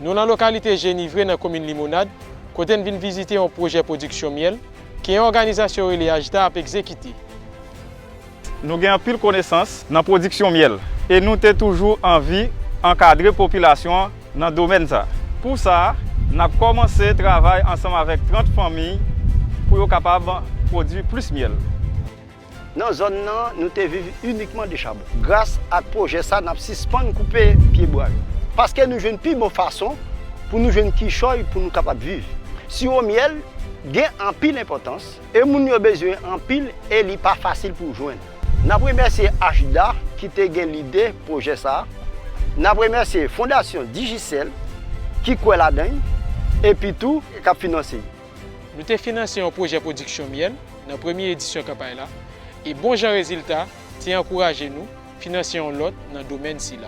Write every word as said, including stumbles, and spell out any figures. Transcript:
Nou nan lokalite Jenivre nan komin Limonad, kote n vin vizite yon pwojè pwodiksyon myèl ke yon òganizasyon rele AJDA ap egzekite. Nou gen anpil konesans nan pwodiksyon myèl e nou te toujou anvi ankadre popilasyon an nan domèn sa. Pou sa, n ap kòmanse travay ansanm avèk trant fanmi pou yo kapab pwodui plis myèl. Nan zòn nan, nou te viv inikman de chabon. Gras ak pwojè sa, n ap sispann koupe pyebwa yo. Paske nou jwenn pi bon fason pou nou jwenn kichòy pou nou kapab viv. Siwo myèl gen anpil enpòtans e moun yo bezwen anpil e li pa fasil pou jwenn. N ap remèsye AJDA ki te gen lide pwojè sa a. N ap remèsye Fondasyon Digicel ki kwè ladan l epi tou k ap finanse l. Nou te finanse yon pwojè pwodiksyon myèl nan premye edisyon kanpay la, e bon jan rezilta te ankouraje nou finanse yon lòt nan domèn sila.